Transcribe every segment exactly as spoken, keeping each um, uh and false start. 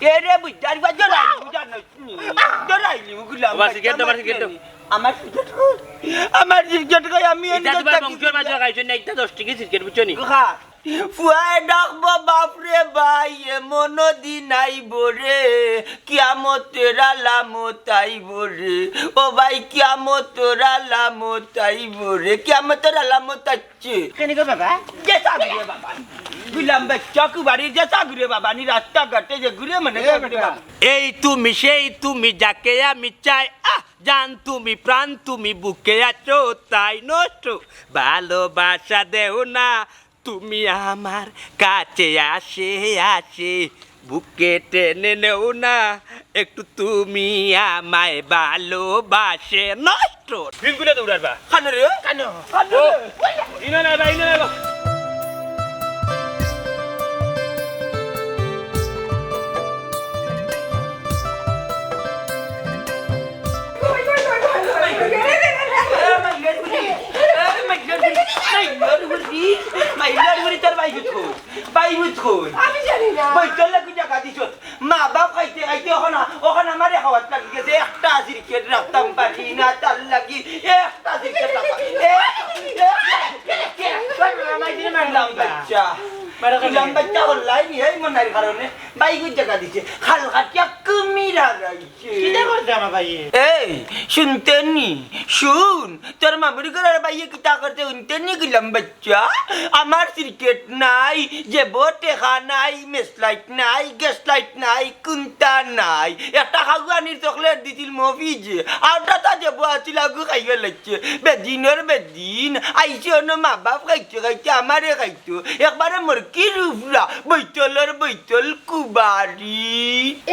এরে বুঝার বা জড়াইলি, বুঝার না। জড়াইলি, গুলাম বাবা, সিগারেট দাও, বাবা, সিগারেট দাও। আমার সিগারেট কই? আমার সিগারেট কই? আমি ইটা এনে তোমার থাকি বংশর মাঝে খাইছো না, একটা দশ টিকি সিগারেট, বুঝছো নি? খা। ফুয়ায় ডাকবো বাপরে ভাই, এমন দিন আইবো রে, কিয়ামতের আলামত আইবো রে। ও ভাই, কিয়ামতের আলামত আইবো রে, কিয়ামতের আলামত আইছে। কেনে গো বাবা? যে সাগুরে বাবা। গুলাম বাচ্চা কুবারি যে সাগুরে বাবা, নি রাস্তাঘাটে যে ঘুরে মনে এ করে বেটা। বাবা। এই তুমি, সেই তুমি, যাকে আমি চাই, আহ, জান তুমি, প্রাণ তুমি, বুকে আছো তাই নষ্ট, ভালোবাসা দেও না, তুমি আমার কাছে আসে আসে, বুকে টেনে নেও না, একটু তুমি আমায় ভালোবাসে নষ্ট। বিলকুলে দৌড়ার বা। কানো রে? কানো? কানো ও, রে? ইনো না বা, ইনো না বা। মাইলার বুড়ি, তোর ভাই বুঝ কই? ভাই বুঝ কই? আমি জানি না। বই তোর লাগি জাগা দিছ। মা বাপ খাইতে খাইতে ওখানে, ওখানে আমারে খাওয়াত লাগি গেছে। একটা সিগারেট রাখতাম পারি না, তার লাগি একটা সিগারেট রাখতাম। এ, এ, এ, এ, মাইরে মারলাম বাচ্চা। মারা খালি। গুলাম বাচ্চা অনলাইন এই মনার কারণে ভাই বুঝ জাগা দিছে। খাল কাটিয়া কুমির হারাই। কিতা করছে আমার ভাইয়ে? এই, শুনতে নি? শুন, তোর মামুর ঘরর ভাইয়ে কিতা করছে শুনতে নি গুলাম বাচ্চা? আমার সিগারেট নাই, জেবো টেকা নাই, মেস লাইট নাই, গ্যাস লাইট নাই, কুন্তা নাই। একটা খাগুয়ানির চকলেট দিছিল মফিজে, আর দাদা জেবো আছিল আগু খাইয়া লাগছে। বেদিনর বেদিন, আইছে অনো মা বাপ খাইতে খাইতে আমারে খাইতো। একবারে মরকির উফরা, বৈতলর বৈতল কুবারি।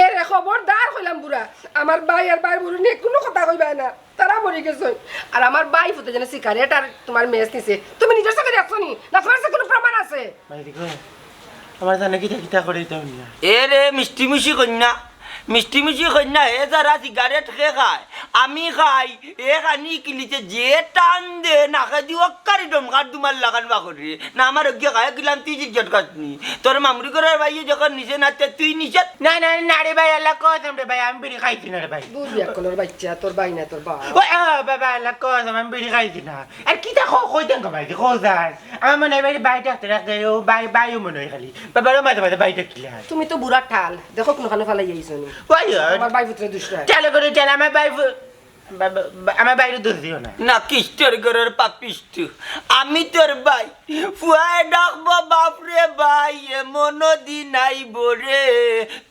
এরে খবরদার কইলাম বুড়া, আমার ভাই আর ভাইর বুড়ি নিয়ে কুনু কথা কইবায় না, তারা মরি গেছইন। আর আমার ভাই ফুতে যেন সিগারেট আর তোমার মেস নিছে, তুমি নিজর চোখে দেখছো নি? না তোমার কাছে কুনু প্রমাণ আছে? ভাই দেখো, আমার জানে কিতা কিতা করে দিতাম না। এরে মিষ্টি মিষ্টি কইন্যা, মিষ্টি মিষ্টি কইন্যা, হে যারা সিগারেট খে খায়, আমি খাই, এ খানি কিলিছে যে টান দে, নাকে দি অক্কারি ডমকার দুমার লাগান বা করে। না আমার অজ্ঞা খায় গেলাম, তুই জিজ্ঞাসা করনি। তোর মামুরি করার ভাইয়ে যখন নিছে না, তে তুই নিছে। না, না, না রে ভাই, আল্লাহ কসম রে ভাই, আমি বিড়ি খাইছি না রে ভাই। বুঝবি একলর বাচ্চা, তোর ভাই না, তোর বাপ। ও, আ, বাবা, আল্লাহ কসম, আমি বিড়ি খাইছি না। আর কিতা কও, কইতাম গো ভাই, কও যার। আমার মনে হয় বাড়ি ডাকতে ডাকতে, ও ভাই, ভাইও মনে হয় খালি। বাবারও মাঝে মাঝে বাড়ি ডাকিলে হয়। তুমি তো বুড়া ঠাল, দেখো কোনখানে ফালাই আইছো নি। ওই, ওই। আমার ভাই পুত্রে দুষ্টা। চালু করে চাল, আমার ভাই ফু-, বা-, বা-, বা-, আমার বাইরে দোষ দিও না। না, কিস্টর ঘরের পাপিষ্ট। আমি তোর ভাই। ফুয়ায় ডাকবো বাপরে ভাই, এমন দিন আইবো রে,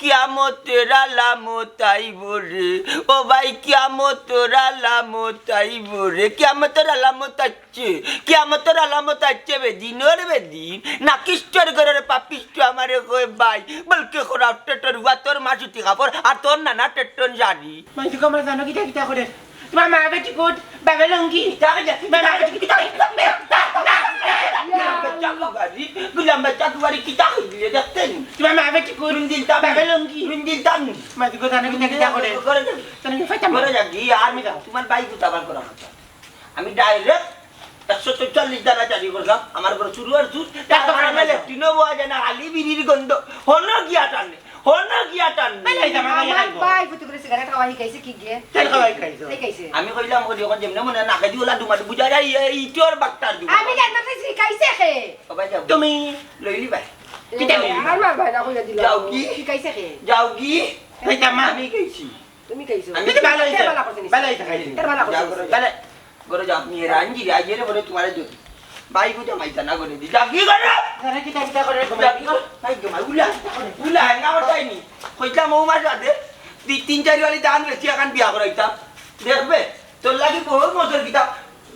কিয়ামতের আলামত আইবো রে। ও ভাই, কিয়ামতের আলামত আইবো রে, কিয়ামতের আলামত আইছে, কিয়ামতের আলামত আইছে বেদিনর বেদিন। না কিস্টর ঘরের পাপিষ্ট আমারে কয় ভাই, বলকে খরাপ টেটর হুয়া তোর মা সুতি কাপড় আর তোর নানা টেটন শাড়ি। মাই, তুই আমার জানো কিতা কিতা করে? তোমার মা বেটি কোট, বাবা লুঙ্গি। কিতা কইলে? তোমার মা বেটি কোট। বাচ্চা কুবারি, গুলাম বাচ্চা কুবারি, কিতা কইলে দেখতে নি? তোমার মা বেটি কোট, রুন দিলতাম। বাবা লুঙ্গি। রুন দিলতাম। মাই, তুই জানো কিতা কিতা করে? করে দে। তাহলে কি ফাইতাম? করে যাক, গিয়ে আর মি যাও। তোমার ভাই গুতা বার করা মাত্র। আমি direct একশো চৌচল্লিশ ধারা জারি করলাম। আমার ঘরে চুরু আর চুর। তার কারণে লেট্রিনও বওয়া যায় না, খালি বিড়ির গন্ধ। হনো গিয়া টানে, হনো গিয়া টানে। বেলাই জামা আমার খাইবো। ভাই ফুটু করে সিগারেট খাওয়া শিখাইছে কি গিয়ে? তেল খাওয়া শিখাইছো? শিখাইছে। আমি কইলাম, কই, অখন যেমনে মনে নাকে দি ওলা দুমাতে বুঝা যায়, এই, এই তোর বাক্তার দুমা। আমি জানি না, শিখাইছে কে? ও ভাই, যাও। তুমি। লইলি ভাই। কিতা লইলি? আমার ভাই না কইয়া দিল। যাও কি? শিখাইছে কে? যাও কি? এই জামা। আমি গেছি। তুমি খাইছো? আমি তো ভালো হইছে। তেল বালা করছে নিশ্চয়। ভালো হইছে খাইছি। তেল বালা করছে যাও নিশ্চয়। করে। তাহলে ঘরে যাও, আপনি এরা আনজি রে, আইয়ে রে বলে তোমার যদি। ভাই বুঝা মাইতা না করে দি। যাও কি করে? তাহলে কিতা কিতা করে? যাও কি করে? ভাই জমা, উলা, উলা, হেঙ্গা করতাই নি। কইতাম ও মাস বাদে, দুই তিন চারি বালি ধান বেশি এখন বিয়া করাইতাম। দেখবে, তোর লাগি বহুত মজুর কিতা।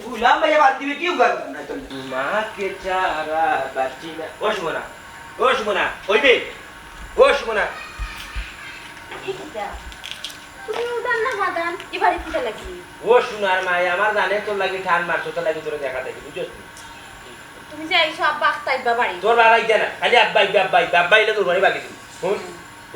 গুলাম ভাইয়া বাদ দিবে, কি উগাল না তোর? মাকে ছাড়া বাঁচি না। ও সুমনা, ও সুমনা, ওই বে, ও সুমনা। এই কিতা? তুমি উঠান না মাদান, এবারে কিতা লাগি? ও সোনার মাই, আমার জানে তোর লাগি ঠান মারছো, তোর লাগি তোরে দেখা দেখি, বুঝছস নি? তুমি যে আইছো আব্বা আখতা আইবা বাড়ি। তোর বাবা আইতা না, খালি আব্বা আইবা, আব্বা আইবা, আব্বা আইলে তোর বাড়ি বাকি দিবি। হুম?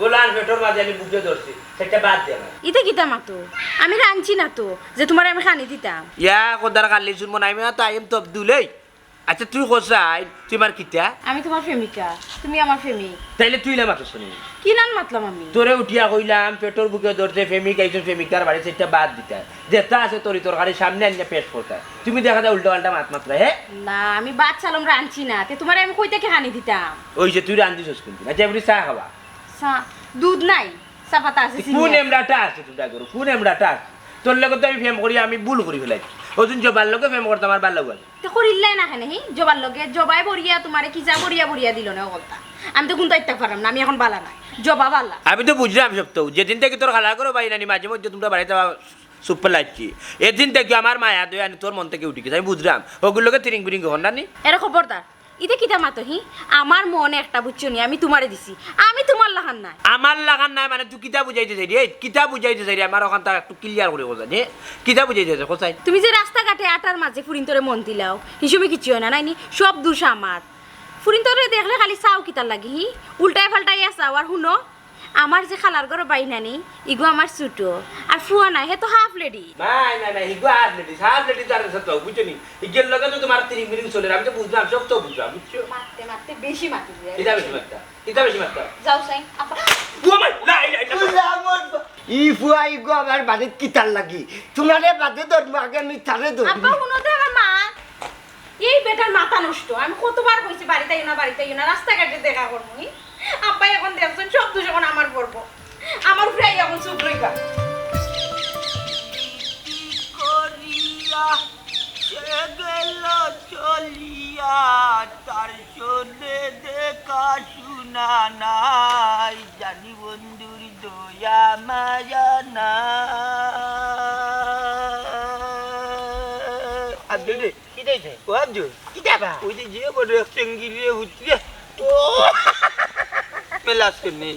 ও লাল পেটর মাঝে আমি বুকে ধরছি, সেটা বাদ দে আমার। ইতা কিতা মাতো? আমি রানছি না তো, যে তোমারে আমি খানি দিতাম। ইয়া, কোদার কালি শুনবো না, আমি না তো আইম তো আব্দুল, এই। আচ্ছা, তুই কছাইন, তুই আমার কিতা? আমি তুমার প্রেমিকা, তুমি আমার প্রেমিক। তাইলে তুই ইলা মাতছস কেনে? কিলান মাতলাম আমি? তোরে উঠিয়া কইলাম, পেটর ভুকে ধরছে, প্রেমিক আইছইন, প্রেমিকার বাড়ি চাইরটা ভাত দিতা। যেতা আছে তরি তরকারি সামনে আনিয়া পেশ করতা। তুমি দেখা যায় উল্টা পাল্টা মাত মাতরায়, হে? না, আমি ভাত চালম রানছি না, তে তুমারে আমি কই থাকি আনি দিতাম? ওই যে তুই রান্ধিছস কুনদিন? আচ্ছা, এবারে চা খাবা। চা, দুধ নাই, চা পাতা আছে, চিনি কুন আছে। এমরাটা আছে তোর ঘরো? কুন এমরাটা আছে? তোর লগে তো আমি প্রেম করি, আমি ভুল করি ফেলাইছি। ওদিন জবার লগে প্রেম করতাম, আমার ভালা লাগে। তে করিলাই না কেনে, হি? জবার লগে, জবাই বরিয়া তুমারে কিজা বরিয়া বরিয়া দিল না অকলতা। আমি তো কুন্তা ইত্যা পারলাম না, আমি অখন ভালা নাই। জবা ভালা। আমি তো বুঝলাম সব তো। যেদিন থাকি তোর খালার ঘরো বাইনানি মাঝে মধ্যে তুমরা বাড়িত চুপ লাগছি, এদিন থাকি আমার মায়া দয়া আনি তোর মন থাকি উঠি গেছে। আমি বুঝলাম। ওগুর লগে তিরিং বিরিং হন না নি? এরে খবরদার। ইতা কিতা মাতো, হি? আমার মন একটা বুঝছো নি, আমি তুমারে দিছি। আমি তুমার লাখান নায়। আমার লাখান নায় মানে তুই কিতা বুঝাইতে চাইরে? এই, কিতা বুঝাইতে চাইরে? আমার অখানতা একটু clear করি কছাইন, হে? কিতা বুঝাইতে চাইরে, কছাইন? তুমি যে রাস্তাঘাটে আটার মাঝে ফুরিন্তরে মন দিলাও, হি সময় কিচ্ছু অয় না, নাইনি? সব দুষ আমার। ফুরিন্তরে দেখলে খালি চাও কিতার লাগি, হি? উল্টাই পাল্টাইয়া চাও। আর হুনো, আমার যে খালার ঘরো বাইনানি, ইগু আমার ছুটো। আর ফুয়া নাই, হে তো half lady। নাই, নাই, নাই, ইগু half lady, half lady তার সাথে বুঝছো নি? ইগের লগে তো তুমার তিরিং বিরিং চলের, আমি তো বুঝলাম, সব তো বুঝলাম, বুঝছো? মাততে মাততে বেশি মাতি দিলে। কিতা বেশি মাততা? কিতা বেশি মাততা? যাও চাই, আব্বা। ও মাই, লা ইলাহা ইল্লাল্লাহ। আল্লাহু আকবার। ই ফুয়া ইগু আমার বাড়িত কিতার লাগি? তুমারে বাদে ধরমু, আগে আমি তারে ধরি। আব্বা, হুনো তো আমার মা। এই বেটার মাথা নষ্ট। আমি কতবার কইছি, "বাড়িত আইও না, বাড়িত আইও না, রাস্তাঘাটে দেখা করমু নি।" আব্বায় অখন দেখছইন, সব দুষ অখন আমার পড়বো। আমার উপরে আইয়া অখন চুপ রইবা। করিয়া সে গেল চলিয়া, তার সনে দেখা শুনা নাই, জানি বন্ধুর দয়া মায়া নাই। আব্দুল রে, কিতা অইছে? ও আব্দুল। কিতা বা? ওই যে, যে বড় এক চেঙ্গিরে উঠলে। ও! মেলাস কেনে?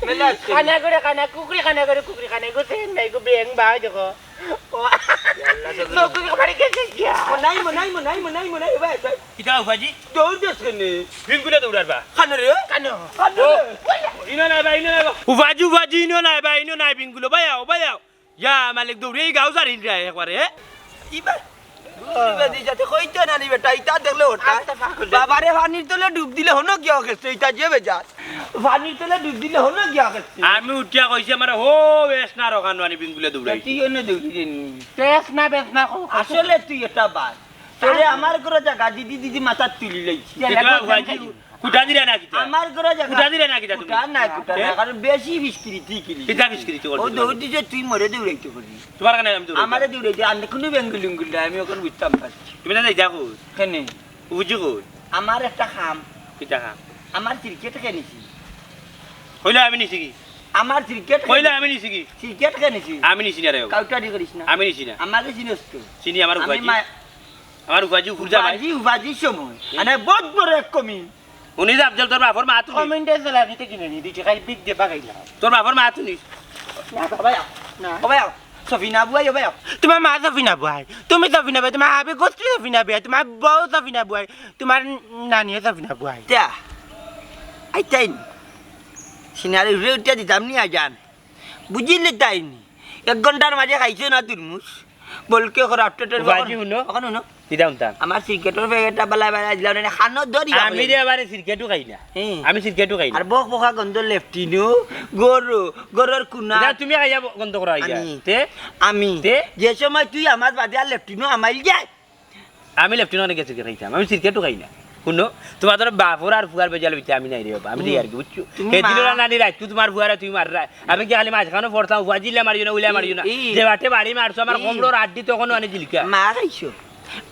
মেলাস কেনে? কানা করে কানা, কুকুরে কানা করে কুকুরে কানা, গো সেন নাই, গো ব্যাং বা দেখো। ও! আল্লাহ তো নকুল বাড়ি গেছে গিয়া। ও নাই, মো নাই, মো নাই, মো নাই, মো নাই, ভাই, ভাই। কিতা ফুফাজি? দৌড় দেস কেনে? বিঙ্গুলে দৌড়ার বা। কানো রে? কানো। কানো ও। রে? ইনো নাই বা, ইনো নাই বা। ফুফাজি, ফুফাজি, ইনো নাই বা, ইনো নাই বিঙ্গুলো। ভাই আও, ভাই আও। ইয়া মালিক দৌড়ে এই গাঁও ছাড়িল রে একবারে, হে? ইবা, ইবা দি যাতে কইতো না নি বেটা, ইতা দেখলে ওটা। আচ্ছা, পাগল। বাবারে পানির তলে ডুব দিলে হনো গিয়া গেছে, ইতা যে বেজার। পানির তলে ডুব দিলে হনো গিয়া গেছে। আমি উঠিয়া কইছি, আমারে হো, বেশ না রকান আনি বিঙ্গুলে দৌড়াই। তুই অন্য দৌড়ি রে নি। বেশ না, বেশ না, কো, কো। আসলে তুই এটা বাদ। তোরে আমার ঘরো জাগা দিদি দিদি মাথাত তুলি লইছি। কিতা ফুফাজি, কুটা দিরা না কিতা? আমার ঘরো জাগা। কুটা দিরা না কিতা তুমি? কুটা নাই, কুটা হে? নাই, কারণ বেশি বিস্কৃতি কিলি। কিতা বিস্কৃতি করছো ও তুমি? দৌড় দিছে, তুই মরে দৌড়াইতে পারবি। তোমার কানে আমি দৌড়াই আমারে যাই। দৌড়াই দে, আমি কোনো বেঙ্গুল উঙ্গুল নাই, আমি ওখানে বুঝতাম পারছি। তুমি না যাই যাও কই? কেনে? বুঝি কই? আমার একটা কাম। কিতা কাম? আমার ক্রিকেট খেলেছি। কইলে আমি নিছি কি? আমার ক্রিকেট কইলে খেলেছি। আমি নিছি কি? ক্রিকেট খেলেছি। আমি নিছি না রে বাবা। কাউটারি করিস না। আমি নিছি না। আমারে চিনস তো। চিনি আমার আমি ফুফাজি। মা-, আমার ফুফাজি, ফুফাজি, ফুফাজি সময়। হুম। আরে, বহুত বড় এক কমি। উনি যে আফজল তোর বাপর মা তুলি। কমেন্টে জ্বালানিতে কিনে নি, দিতে খাই বিগ দে বাগাইলা। তোর বাপর মা তুলি। না, বাবা, যাও। না। বাবা, যাও। সফিনা বুয়াই, বাবা, যাও। তোমার মা সফিনা বুয়াই। তুমি সফিনা বুয়াই, তোমার আবে গোত্রী সফিনা বুয়াই, তোমার বউ সফিনা বুয়াই, তোমার নানিও সফিনা বুয়াই। তা, আইতাইন। সিনারি উঠে উঠে দিতাম নি আজান। বুঝিলে তাই নি? এক ঘন্টার মাঝে খাইছো না তুরমুজ? বলকে কর আফটার টেন বাজি হুনো। ওখানে হুনো। কিতা হুনতাম? আমার সিগারেটর প্যাকেটটা বালা বালা দিলাম না, খানো ধরি আমি রে আবার সিগারেটও খাই না। হ্যাঁ। আমি সিগারেটও খাই না। আর বক বকা গন্ধ লেফটিনো, গরু, গরুর কুনা। এটা তুমি খাইয়া ব-, গন্ধ করা হইয়া। আনি। তে? আমি। তে? যে সময় তুই আমার বাদে আর লেফটিনো আমাইল যায়। আমি লেফটিনো অনেক গেছি খাইতাম, আমি সিগারেটও খাই না। হুনো, তোমার বাপর আর ফুয়ার বেজাল হইতে আমি নাই রে বাবা, আমি তো হুম। ইয়ার কি বুঝছো? তুমি সেদিন মা- ওরা নানি রাখতো তোমার ফুয়ারা তুমি মার রায়। আমি কি খালি মাঝখানে পড়তাম, ফুয়া জিল্লা মারিও না, উল্লা মারিও না। এই- যে বাটে বাড়ি মারছো, আমার এই- কমরর আড্ডি তখনও আনে জিলকা। মা খাইছো,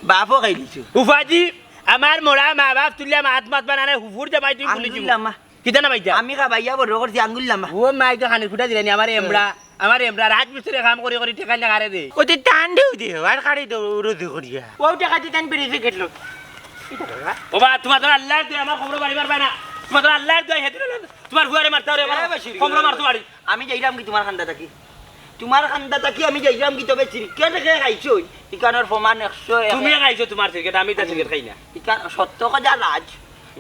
বাপও খাই দিছো। ফুফাজি, আমার মরা মা বাপ তুললে মাত মাত বানানে হুফুর জামাই তুই ভুলি আঙ্গুল যাবো। লামা। কিতা না ভাইটা? আমি খাবাইয়া বড় করছি আঙ্গুল লামা। ও মাই তো খানির ফুটা দিলানি, আমার এমরা, আমার এমরা রাজমিস্ত্রি কাম করি করি ঠেকাই না কারে দে। ও তে টান দেও দে, আর কারে দে রোজু করিয়া। ও ঠেকাইতে টান বেরিয়ে গেল। ও বা, তোমার তো আল্লাহর দোয়া, আমার কমরো বাড়ি মারবা না। তোমার তো আল্লাহর দোয়া, হেদিন তোমার ফুয়ারে মারতে হবে, আমার এ, বাসির কমরো মারতে বাড়ি। আমি যাইলাম কি তোমার খান্দা থাকি? তোমার খান্দা থাকি আমি যাইলাম কি তবে সিগারেট খেয়ে খাইছো? ইকানোর প্রমাণ একশো এক। তুমি খাইছো তোমার সিগারেট, আমি তো সিগারেট খাই না। ইকান সত্য কথা রাজ,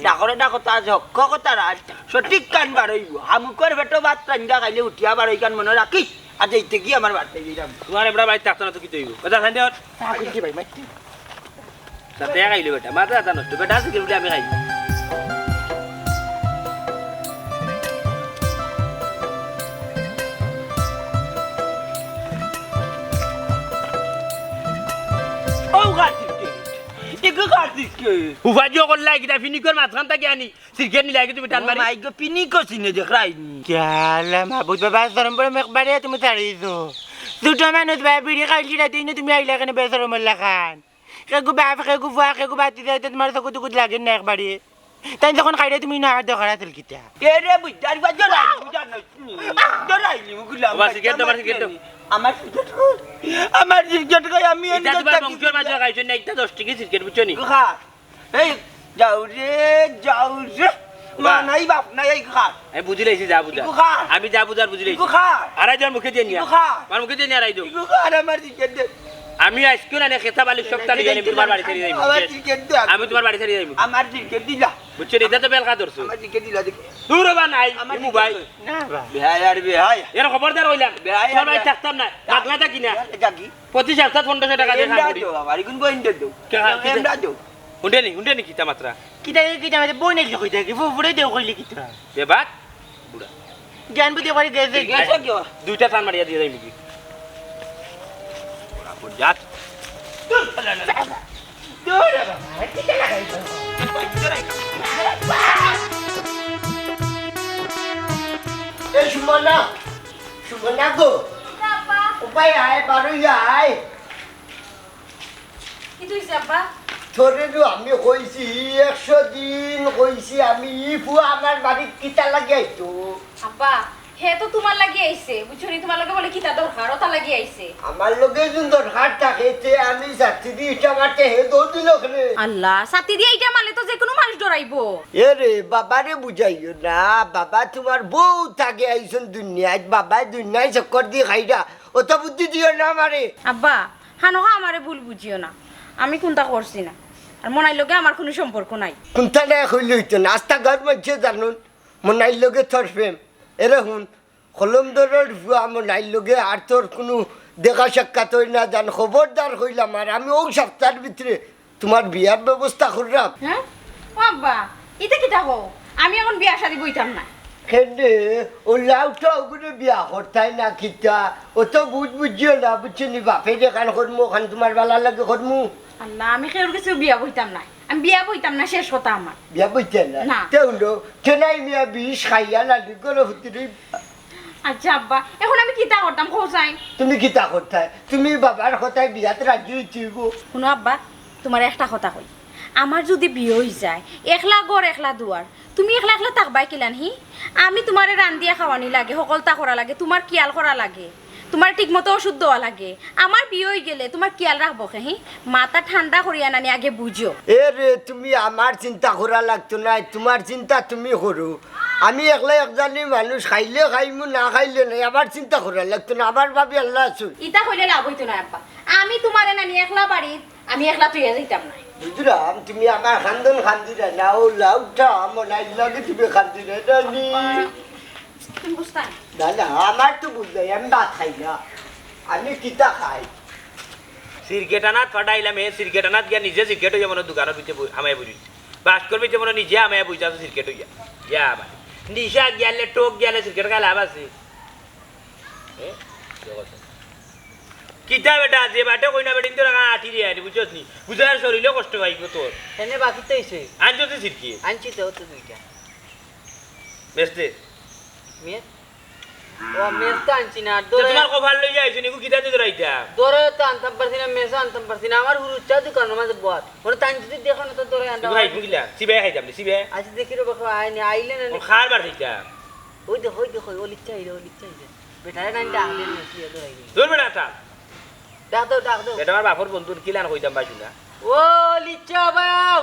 ডাকরে ডাকতা আজ হক্ক কথা রাজ, সঠিক কান বারইব। হামুকর পেটো ভাত রান্দা খাইলে উঠিয়া বারই কান মনে রাখিস। আর যাইতে কি আমার বাড়িতে যাইলাম। তোমার এবার বাইরে থাকতো না তো কি তৈব? কথা খান দে ওর। চা খাইছি ভাই, মাইতি। তাতে খাইলে বেটা, মাথা ব্যথা নষ্ট, বেটা আছে কি বলে আমি খাই। ও কার্তিক, এগো কার্তিক। উপাজি অকল লাই কিতা ফিনিকর মাঝখান থাকি আনি, সিগারেট নিলাই কি তুমি টান মারি? মাই গো, পিনিকো চিনে দেখরাইনি। কিয়ালা মাবুদ বাবা, শরম বড় মেকবারে তুমি ছাড়ি দিছো। দুটো মানুষ ভাই বিড়ি খাইলি রাতে ইনো তুমি আইলা কেনে বেশরম লাখান? কেগু বাপ, কেগু ফুয়া, কেগু বাতি যাইতে তোমার চকু টুকুত লাগে না একবারে। তাই যখন খাইলে তুমি না আমার দরকার আছিল কিতা? এরে বুঝ, আর বাদ ডরাইলি, বুঝা না, ডরাইলি, বুঝলাম। বাবা, সিগারেট দাও, বাবা, সিগারেট দাও। আমার সিগারেট কই? আমার সিগারেট কই? আমি এটা এনে তোমার থাকি বংশের মাঝে খাইছো না, একটা দশ টাকা সিগারেট, বুঝছো নি? খা। এই, যাও রে, যাও রে। মা বাহ। নাই, বাপ নাই, এই খা। আমি বুঝি লাইছি, যা বুঝা। ইগু খা। আমি যা বুঝার বুঝি লাইছি। ইগু খা। আড়াই দেওয়ার মুখে দিয়ে নিয়া। ইগু খা। আমার মুখে দিয়ে নিয়া আড়াই দেও। ইগু খা, আর আমার সিগারেট দে। আমি আইজকে না, খেতা বালি সব তাড়ি আমি তোমার বাড়ি ছাড়ি যাইমু। আমার সিগারেট দে। আমি তোমার বাড়ি ছাড়ি যাইমু। আমার সিগারেট দিলা। বুঝছো নি? এটা তো বেলকা ধরছো। আমার সিগারেট দিলা দেখি। দূর হবা নাই, আমার ইমু ভাই। সিগারেট দে। না বা। বেহায়া আর বেহায়া। এর খবরদার কইলাম। বেহায়া তোমার বাড়ি বেহায়া। থাকতাম না। মাগনা থাকি না। জাগি। প্রতি সপ্তাহ পনেরোশো টাকা দিয়ে কাম এমরা করি। দেও, আমার ইগুন বইন দে দেও। কে, কি এমরা দে? দেও। হুনরে নি, হুনরে নি কিতা মাতরা? কিতা, কিতা মাতরা? বই নাই কইতা কি? ফু-, ফুরে দেও কইলে কিতা? দে বাদ। বুড়া। জ্ঞান বুদ্ধি করে গেছে। গেছে কি ওর? দুইটা টান মারিয়া দিয়ে যাই মুখে। বুড়া, বুড়া, যা। দূর বাবা, কিতা লাগাইছো? এই সুমনা, সুমনা গো। বাবা। ও ভাই, আয়, বারো আয়। কিতা অইছে আব্বা? তোরে তো আমি কইছি, একশো দিন কইছি আমি, ই ফুয়া আমার বাড়িত কিতা লাগি আইতো? আব্বা, হে তো তোমার লাগি আইছে, বুঝছো নি? তোমার লগে বলে কিতা দরকার, ওটা লাগি আইছে। আমার লগে যদি দরকার থাকে, তে আমি যাত্রী দি ইটা মারতে হে দৌড় দিল ওখানে। আল্লাহ, ছাতি দিয়া ইটা মারলে তো যে কোনো মানুষ ডরাইবো। এ রে, বাবারে বুঝাইও না, বাবা তোমার বউত আগে আইছন দুনিয়াত, বাবায় দুনিয়ায় চক্কর দি খাইরা, অত বুদ্ধি দিও না আমারে। আব্বা, হানো হা আমারে ভুল বুঝিও না, আমি কুন্তা করছি না, আর মনাইর লগে আমার কুনু সম্পর্ক নাই। কুন্তা নাই কইলে অইতো না, আস্তা গাঁওর মানষে জানইন, মনাইর লগে তোর প্রেম। এরে হুন, কলম ধরর ফুয়া, মনাইর লগে আর তোর কুনু দেখা সাক্ষাৎ অয় না জান, খবরদার কইলাম, আর আমি অউ সপ্তাহর ভিতরে তুমার বিয়ার ব্যবস্থা কররাম। হ্যাঁ? ও আব্বা, ইতা কিতা কও? আমি অখন বিয়া শাদি বইতাম না। কেনে? অউ লাউটা অগুরে বিয়া করতায় না কিতা? অত বুঝ বুঝিও না, বুঝছো নি? বাপে যেখান করমু, অখান তুমার ভালার লাগি করমু। আল্লাহ, আমি কেউর গেছে বিয়া বইতাম না। আমি বিয়া বইতাম না, শেষ কথা আমার। বিয়া বইতে না? না। তে হুনো, তেনাই মিয়া বিষ খাইয়া লালি করো হুতুরি। আচ্ছা আব্বা, অখন আমি কিতা করতাম কও চাই? তুমি কিতা করতায়? তুমি বাবার কথায় বিয়াত রাজি অইতে অইবো। হুনো আব্বা, তুমারে একটা কথা কই, আমার যুদি বিয়া অই যায়, একলা ঘর একলা দুয়ার, তুমি একলা একলা থাকবায় কিলান হি? আমি তুমারে রান্দিয়া খাওয়ানি লাগে, হকলতা করা লাগে, তুমার খিয়াল করা লাগে, তুমার ঠিক মতো ওষুধ দেওয়া লাগে। আমার বিয়া অই গেলে তুমার খিয়াল রাখবো কে হি? মাথা ঠান্ডা করিয়া নানি আগে বুঝো। এ রে, তুমি আমার চিন্তা করা লাগতো নায়, তুমার চিন্তা তুমি করো। আমি একলা একজনই মানুষ, খাইলে খাইমু, না খাইলে নাই, আমার চিন্তা করা লাগতো না, আমার ভাবি আল্লাহ আছইন। ইতা কইলে লাভ অইতো নায় আব্বা, আমি তুমারে নানি একলা বাড়িত আমি একলা থইয়া যাইতাম না। বুঝরাম, তুমি আমার কান্দন কান্দিরায় না, অউ লাউটা মনাইর লগে তুমি কান্দিরায় না নি। তুমি বুঝতায় না। না, না, আমার তো বুঝ নাই, আমি ভাত খাই না। আমি কিতা খাই? সিগারেট আনাত ফাটাইলাম, হে সিগারেট আনাত গিয়া নিজে সিগারেট অইয়া মনো দোকানর ভিতরে বই-, হামাইয়া বই রইছে। বাস করবে যে মনো নিজে হামাইয়া বইছে আছে সিগারেট অইয়া। ইয়া আমার। নিশা গিয়ালে, টোক গিয়ালে সিগারেট খাইলে আবার আছে। এ? কিতা বেটা, যে বাটে কই না বেটিন তোর আঠি দিয়া আনি, বুঝছস নি? বুঝার শরীরে কষ্ট পাইব তোর। এনে বাকি তো হইছে। আনছো তো সিটকি? আনছি তো, তো দুইটা। বেচতে? মেয়ে? ও, মেয়ে তো আনছি না, আর তে দৌড়ে তোমার কপাল লইয়া আইছো নি, কিতা দিয়ে দৌড়াইতা? দৌড়ে তো আনতাম পারছি না, মেসও আনতাম পারছি না, আমার হুরুচ্চা দোকানের মাঝে বত। ওরা তান যদি দেখো না তো দৌড়ে আনতাম। সিবাই, বুঝলা? সিবাই খাইতাম নি, সিবাই। আচ্ছা, দেখি রে বাবা, আয় নি, আইলে না নি? ও খার বার খাইতাম। ওই দেখো, ওই দেখো, ওই লিচ্ছা আইলে, ওই লিচ্ছা আইলে। বেটারে নাইন ডাক দেন না, কি এত রাইবে? দূর বেটা, থাম। ডাক দাও, ডাক দাও। বেটা আমার বাপর বন্ধু, কিলান কইতাম পাইছো না। ও লিচ্ছা বাউ।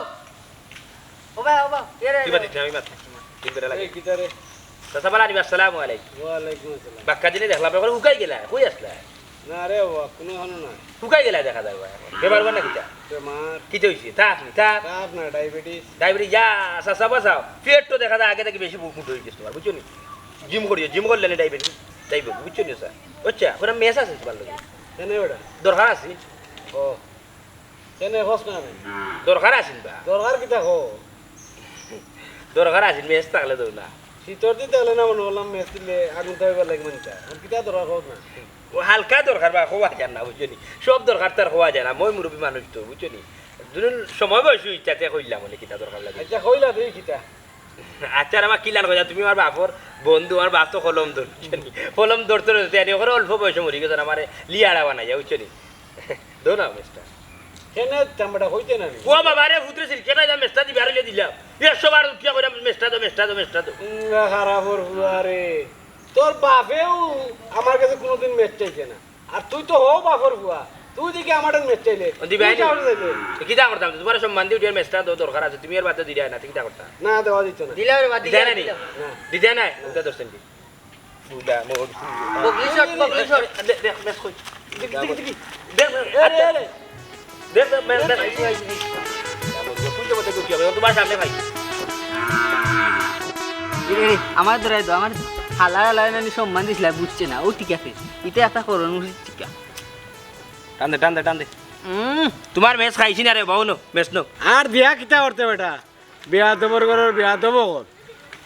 ও ভাই, ও ভাই, এ রে, তুই এ রে। বাদ দিস না, আমি বাদ দিস। তিন বেটা লাগে। এই, কিতা রে? চাচা বালা আনিবা, আসসালামু আলাইকুম। ওয়ালাইকুম আসসালাম। বাক্কা দিনে দেখলাম, এখন হুকাই গেলা, কই আসলা? না রে বাবা, কোনো হনো না। হুকাই গেলা দেখা যায় বাবা এখন। বেমার হবা না কিতা? বেমার। কিতা হইছে? তাপ নি, তাপ? তাপ না, ডায়াবেটিস। ডায়াবেটিস, ইয়া, চাচা বাঁচাও। পেট তো দেখা যায় আগে থাকি বেশি মুট হয়ে গেছে তোমার, বুঝছো নি? জিম করিও, জিম করলে না ডায়াবেটিস, ডায়াবেটিস, বুঝছো নি স্যার? আচ্ছা, ওরা মেস আছে তোমার লগে? কেন বেটা? দরকার আছে। ও। কেনে কস না রে? দরকার আছিল বা? দরকার কিতা ক? দরকার আছিল, মেচ থাকলে তো না। শীতর দিন থাকলে না মনে করলাম মেচ দিলে আগুন তাপবার লাগি মানতা। আর কিতা দরকার কস না? ও হালকা দরকার বা, কওয়া যায় না, বুঝছো নি? সব দরকার তো আর কওয়া যায় না, মই মুরব্বী মানুষ তো, বুঝছো নি? দুদিন সময় বয়স ইচ্ছাতে কইলাম বলে কিতা দরকার লাগে। আচ্ছা, কইলা তুই কিতা? আচ্ছা, আমার কিলান কইলা, তুমি আমার বাপর বন্ধু, আমার বাপ তো কলম ধর, বুঝছো নি? কলম ধরতে ধরতে এনে করে অল্প বয়সে মরি গেছে, আমারে লিয়াড়া বানাইয়া, বুঝছো নি? দো না মেচটা। কেনে চামড়া কইতে না নি? ও বাবা রে, ফুতরে সিল, কেনে যা মেচটা দিবা, আর দিলাম। একশো বার উঠিয়া কইলাম, "মেচটা দো, মেচটা দো, মেচটা দো।" উম, খারাপর ফুয়া রে। তোর বাপেও আমার কাছে কোনোদিন মেচ চাইছে না। আর তুই তো হও বাপর ফুয়া। তুই দেখি আমার মেচ চাইলে। ও দিবাই তুই নি? চাওয়ার চাইলে। কিতা করতাম? তোমার সম্মান দিয়ে উঠিয়া মেচটা দো, দরকার আছে। তুমি আর বাদ দিলে না, কিতা করতাম? না, দেওয়া দিত না। দিলাও রে বা, দিতে দিলাও, নাই নি? দিলাও। না। দিতে নাই? উল্টা দশ সেন্টি। ফুলা, মোর ফুলা। বগলি শট, বগলি শট। দে, দে, মেচ কই? দেখি, দেখি, দেখি। দে, দে, এ রে, আচ্ছা। এ রে। দে, দে, মেচ, মেচ। আইছি, আইছি, আইছি। আমার ফুল দেবো, দেখো কি হবে? তোমার সামনে ভাই। এ রে, রে, আমার ধরাই দাও, আমার হালা হালা নানি সম্মান দিছিলা, বুঝছে না। ও ঠিক আছে, এটা একটা করণ উচিত ঠিক আছে। টান দে, টান দে, টান দে। উম, তোমার মেচ খাইছি না রে, বাবু নো, মেচ নো। আর বিয়া কিতা করতে বেটা? বিয়াদবর ঘরর বিয়াদব অকল।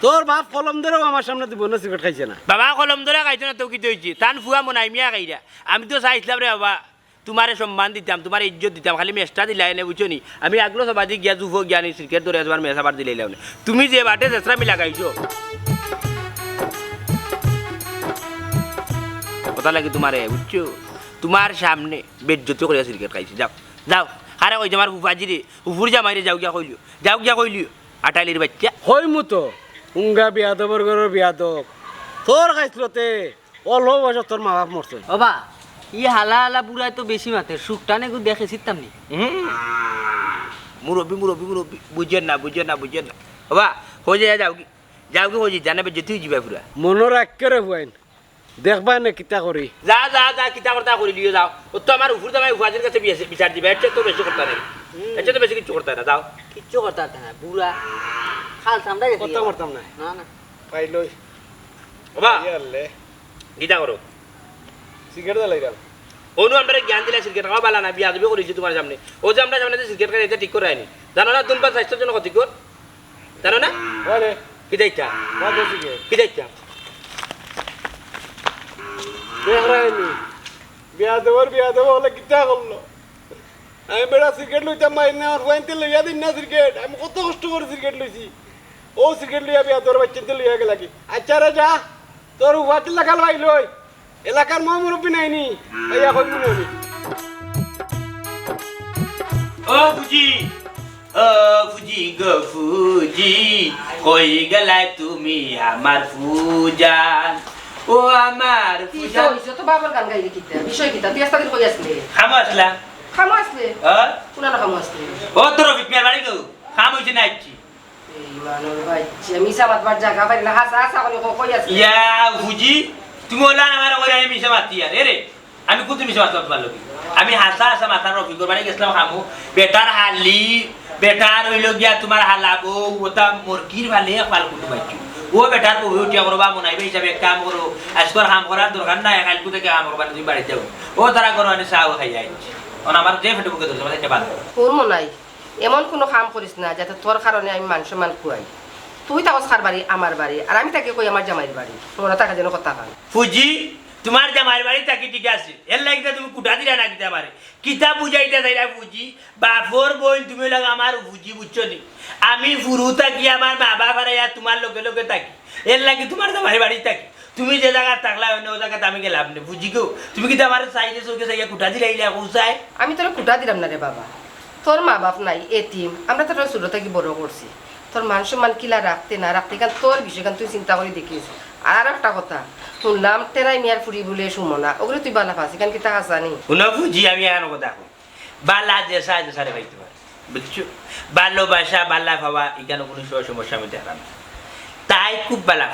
তোর বাপ কলম ধরেও আমার সামনে জীবনে সিগারেট খাইছে না। বাবা কলম ধরে খাইছে না তো কিতা অইছে? তান ফুয়া মনাই মিয়া খাইরা। আমি তো চাইছিলাম রে বাবা, তোমারে সম্মান দিতাম, তোমারে ইজ্জত দিতাম, খালি মেচটা দিলায় নে, বুঝছো নি? আমি আগলো সবাদি গিয়া জুফো গিয়া নি সিগারেট ধরে তোমার মেচ আবার দিলাইলাম নে। তুমি যে বাটে চেষ্টা আমি লাগাইছো। কথা লাগে তোমারে, বুঝছো? তোমার সামনে বেইজ্জতি করিয়া সিগারেট খাইছি। যাও, যাও। কারে কইছে আমার ফুফাজিরে, ফুফুর জামাইরে যাও গিয়া কইলিও। যাও গিয়া কইলিও, আটাইলির বাচ্চা। কইমু তো, উঙ্গা বিয়াদবর ঘরর বিয়াদব। তোর খাইছলতে অল্প বয়সত তোর মা বাপ মরছে। ওবা, ই হালা হালা বুড়ায় তো বেশি মাতের, সুখটা নেগু দেখে চিত্তাম নি। হুম। মুরব্বি, মুরব্বি, মুরব্বি, বুঝেন না, বুঝেন না, বুঝেন না। ওবা, হয়ে যায়, যাও কি, যাও কি, হয়ে যায়, জানাবে যে তুই যিবা পুরা। মনো রাখ করে ফুয়াইন, দেখবায় নে কিতা করি। যা, যা, যা, কিতা করতা করি লিও যাও। ও তো আমার ফুফুর জামাই ফুফাজির কাছে বিয়ে-, বিচার দিবা, এর চেয়ে তো বেশি করতা নাই। হুম। এর চেয়ে তো বেশি কিচ্ছু করতা না, যাও। কিচ্ছু করতা না, বুড়া। খাল চামড়া গেছে। কথা মারতাম না। না, না। পাইলই। বাবা। ইয়া আল্লে। কিতা করো? সিগারেট জ্বালাইলাম। অনু আমরারে জ্ঞান দিলা সিগারেট খাওয়া বালা না, বিয়াদবি করিছি তোমার সামনে। ও যে আমরার সামনে যে সিগারেট খাই, এটা ঠিক করে আইনি। জানো না, ধূমপান স্বাস্থ্যর জন্য ক্ষতিকর। জানো না? ওরে। কিতা ইটা? বাদ দে সিগারেট। কিতা ইটা? দেখরায়নি। বিয়াদবর বিয়াদব অকলে কিতা করলো? আমি বেটা সিগারেট লইতাম পারি না, আমার ফুয়াইন্তে লইয়া দিন না সিগারেট। আমি কত কষ্ট করি সিগারেট লইছি। ও সিগারেট লইয়া বিয়াদবর বাইচ্চাইন্তে লইয়া গেলাগি। আচ্ছা রে যা, তোর ফুয়াইন্তে লাগাল পাইলই। এলাকার মা মুরব্বি নাইনি, আইয়া কইমু নে আমি। ও ফুজি, ও ফুজি গো ফুজি, কই গেলায় তুমি আমার ফুজান? ও আমার ফুজান। অইছে তো বাবার গান গাইলি কিতা? বিষয় কিতা? তুই আস্তা দিন কই আসলে? কামো আসলাম। কামো আসলে? ও? কুনানো কামো আসলে? ও তো রফিক মিয়ার বাড়ি গো। কাম অইছে না আইছি। এই মানুষ ভাই, যে মিছা মাতবার জাগা পাই না, হাছা হাছা করি ক-, কই আছে? ইয়া, ফুজি, তুমি ওলা আমার ওরে আমি মিছা মাতি আর, এ রে, আমি কুতু মিছা মাততে পারলো কি? আমি হাছা হাছা মাতার রফিকর বাড়ি গেছিলাম কামো, বেটার হালি, বেটার অইলো গিয়া তোমার হালা বউ, ওটা মুরগির ফালে এক ফাল কুটু পাইছো। ও বেটার বউ উঠিয়া করো বা মনাইবে হিসাবে এক কাম করো, আজকাল কাম করার দরকার নাই, কালকু থেকে কাম করবা না, তুমি বাড়িত যাও। ও তারা করো, আমি চাও খাইয়া আইছি। অখন আমার যে ফেটে বুকে ধরছে, আমার খাইতে পারো। তোর মনাই, এমন কুনু কাম করিস না যাতে তোর কারণে আমি মান সম্মান খুয়াই। তুই থাকস কার বাড়ি? আমার বাড়ি। আর আমি থাকি কই আমার জামাইর বাড়ি। মনো থাকে যেন কথা কন। ফুজি, তোমার জামাইর বাড়ি থাকি ঠিক আছে, এর লাগি তো তুমি কুটা দিলা না কিতা আমারে? কিতা বুঝাইতা চাইলা ফুজি? বাপর বইন তুমি অইলা আমার ফুজি, বুঝছো নি? আমি ফুরু থাকি, আমার মা বাপ হারাইয়া তোমার লগে লগে থাকি, এর লাগি তোমার জামাইর বাড়ি থাকি। তুমি যে জাগাত থাকলায় অইন্য, ও জাগাত আমি গেলাম নে। ফুজি গো, তুমি কিতা আমারে চাইরে চউখে চাইয়া কুটা দিলাইলা, কও চাই? আমি তোরে কুটা দিলাম না রে বাবা, তোর মা বাপ নাই, এতিম, আমরা তোরে ছোট থাকি বড় করছি, তোর মান সম্মান কিলা রাখতে না রাখতে, ইখান তোর বিষয়, ইখান তুই চিন্তা করি দেখিস। আর আরো একটা কথা, হুনলাম টেরাই মিয়ার ফুড়ি বুলে সুমনা, ওগুরে তুই বালা পাস, ইখান কিতা হাছা নি? হুনো ফুজি, আমি এখানো কথা কই, বালা যে চায় যে সারে পাইতে পারে, বুঝছো? ভালোবাসা, বালা পাওয়া, ইখানো কুনু স-, সমস্যা আমি দেখরাম না। তাই খুব বালা।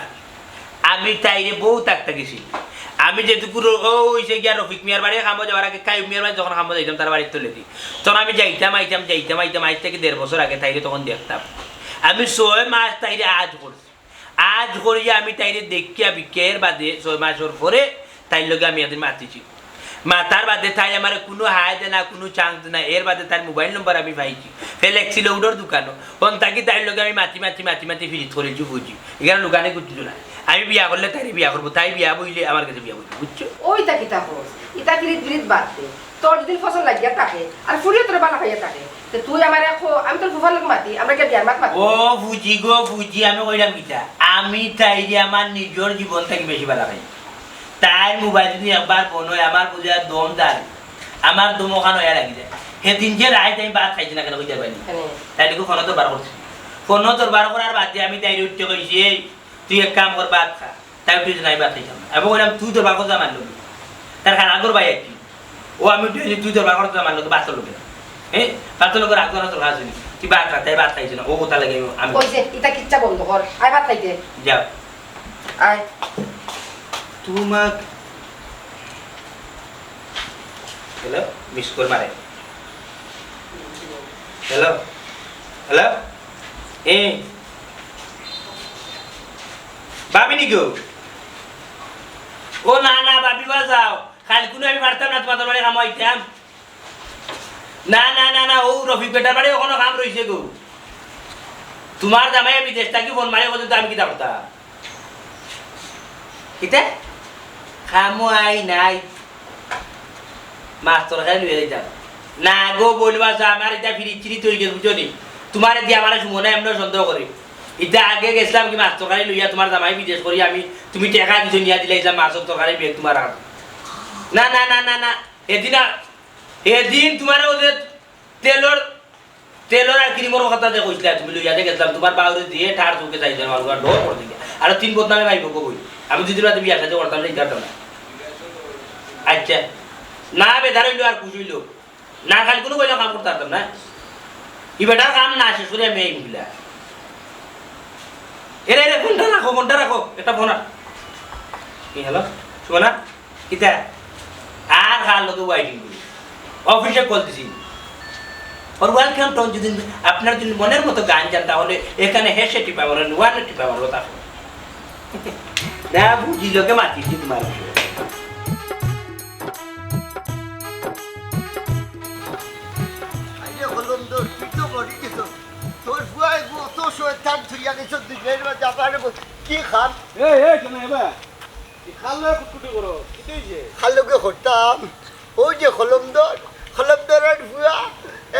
আমি তাইরে বউত আগ থাকি চিনি। আমি যেটুকু র-, ও অইছে গিয়া রফিক মিয়ার বাড়ি কামো যাওয়ার আগে, কাইম মিয়ার বাড়ি যখন কামো যাইতাম, তার বাড়িত তো লেদি। তখন আমি যাইতাম, আইতাম, যাইতাম, আইতাম, আইজ থাকি দেড় বছর আগে তাইরে তখন দেখতাম। আমি ছয় মাস তাইরে আজ করছি। আজ করিয়া আমি তাইরে দেখিয়া বিকের বাদে ছয় মাসর পরে তাইর লগে আমি একদিন মাতিছি। মাতার বাদে তাই আমারে কুনু হায় দে না, কুনু chance দে না। এর বাদে তার মোবাইল নম্বর আমি পাইছি। ফেলেক্সি লৌডর দোকানো। অন থাকি তাইর লগে আমি মাতি, মাতি, মাতি, মাতি ফিরিত করিলছি বুঝি। ইখান লুকানি কুত্তি তো নাই। আমি বিয়া করলে তাইরে বিয়া করবো, তাই বিয়া বইলে আমার গেছে বিয়া বইবো, বুঝছো? অউ ইতা কিতা কস? ইতা ফিরিত ফিরিত বাদ দে। তোর যদি পছন্দ লাগিয়া থাকে, আর ফুরিও তোরে বালা পাইয়া থাকে, তে তুই আমারে ক, আমি তোর ফুফার লগে মাতি, আমরা গিয়া বিয়ার মাত মাতি। ও ফুজি গো ফুজি, আমি কইলাম কিতা? আমি তাইরে আমার নিজর জীবন থাকি বেশি বালা পাই। তাইর মোবাইল যদি একবার বন্ধ অয়, আমার বুঝি আর দম দাঁড়ায়, আমার দম অখান অইয়া লাগি যায়। হেদিন যে রাইত আমি ভাত খাইছি না কেনে কইতে পারি? কেনে? তাইলে কি ফোনো তো বার করছি? ফোনো তো বার করার বাদে আমি তাইরে উঠতে কইছি, "এই, তুই এক কাম কর, ভাত খা।" তাই উঠে নাই, ভাত খাইতাম না। আমি কইলাম, "তুই তোর বাপর জামার লগে।" তার খান আগর ভাই আর কি। ও আমি উঠে, "তুই তোর বাপর জামার লগে ভাত লগে না।" হ্যাঁ, ভাত লগে রাখতো না তোর কাছে। তুই ভাত খা, তাই ভাত খাইছি না। ও কথা লাগে আমি কইছে, "ইতা কিচ্ছা বন্ধ কর, আয় ভাত খাইতে।" যাও। আয়। তোমাক হ্যালো, মিস কল মারে। হ্যালো, হ্যালো, এ, ভাবি নি গো? ও না, না, ভাবি বা যাও। কাইল কুনু আমি পারতাম না তোমার বাড়ি কামো আইতাম। না, না, না, না, ও রফিক বেটার বাড়ি অখনো কাম রইছে গো। তোমার জামাই বিদেশ থাকি ফোন মারে পর্যন্ত আমি কিতা করতাম? কিতা? কামো আই নাই। মাছ তরকারি লইয়া যাইতাম। না গো, বইন বা যাও, আমার ইতা ফিরিত চিরিত অই গেছে, বুঝছো নি? তোমারে দিয়া আমারে সুমনে এমনে সন্দেহ করে। ইতা আগে গেছিলাম কি মাছ তরকারি লইয়া, তোমার জামাই বিদেশ করি আমি, তুমি টেকা দিছো নিয়া দিলাইছলাম মাছর তরকারি ব্যাগ তোমার আর। না, না, না, না, না। এদিন আ-, এদিন তোমার ওই যে তেলর তেলর আর ক্রিমর কথা যে কইছিলা, তুমি লইয়া যে গেছিলাম, তোমার বাউরে দিয়ে ঠার চোখে চাইছিলাম, আমার ডর করে দিকে। আর তিন বদনামে ভাই বকো বই। আমি দুদিন বাদে বিয়া সাথে করতাম না, ইতার না। আচ্ছা। না বেদার অইলো আর খুশ অইলো। না খালি কুনু কইলে কাম করতে পারতাম না। ই বেটার কাম না শেষ করি আমি এই মহিলা। এরে, এরে, ফোনটা রাখো, ফোনটা রাখো। একটা ফোন আ-, কি হলো? শুনো না? কিতা? আর কার লগে ওয়াইটিং করি? অফিসে কল দিছি। ওর ওয়েলকাম টোন যদি আপনার যদি মনের মতো গান চান, তাহলে এখানে হেসে টিপা মারেন, ওয়ানে টিপা মারবো তাহলে। না বুঝি লোকে মাতিছি তোমার বিষয়ে। আরে কলম দোষ, তুই তো মরি গেছ। তোর ফুয়ায় অত শয়তান থইয়া গেছ, দুনিয়ার মাঝে আবার কি খাম? এই, এই, কেনে এবার? ই খাল লগে কুটকুটি করো, কিতা অইছে? খাল লগে করতাম, অউ যে কলমদর, কলমদরর ফুয়া,